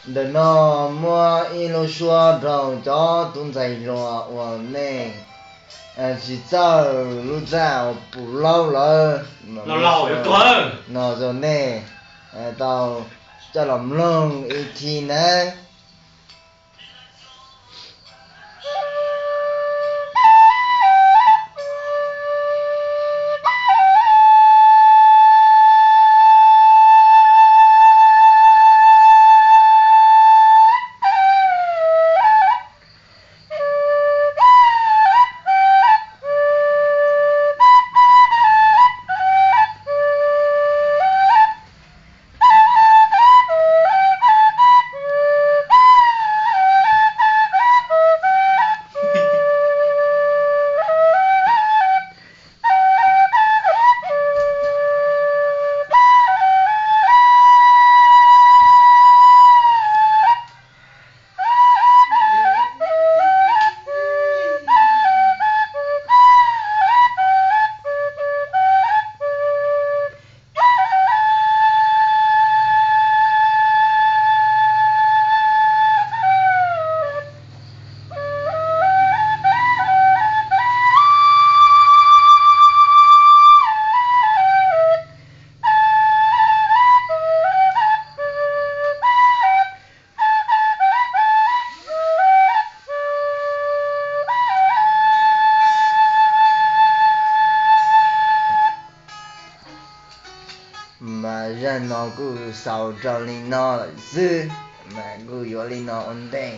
Ntawm no muaj ib lub suab rau cov tub ntxhais hluas uas nej tsis txawj lub txaj uas pum laub lawm, no rau nej tau coj los mloog ib thib nawb. Mas zaj no kuj xaus rau li no lawm xwb, mas kuj yuav li no ua ntej.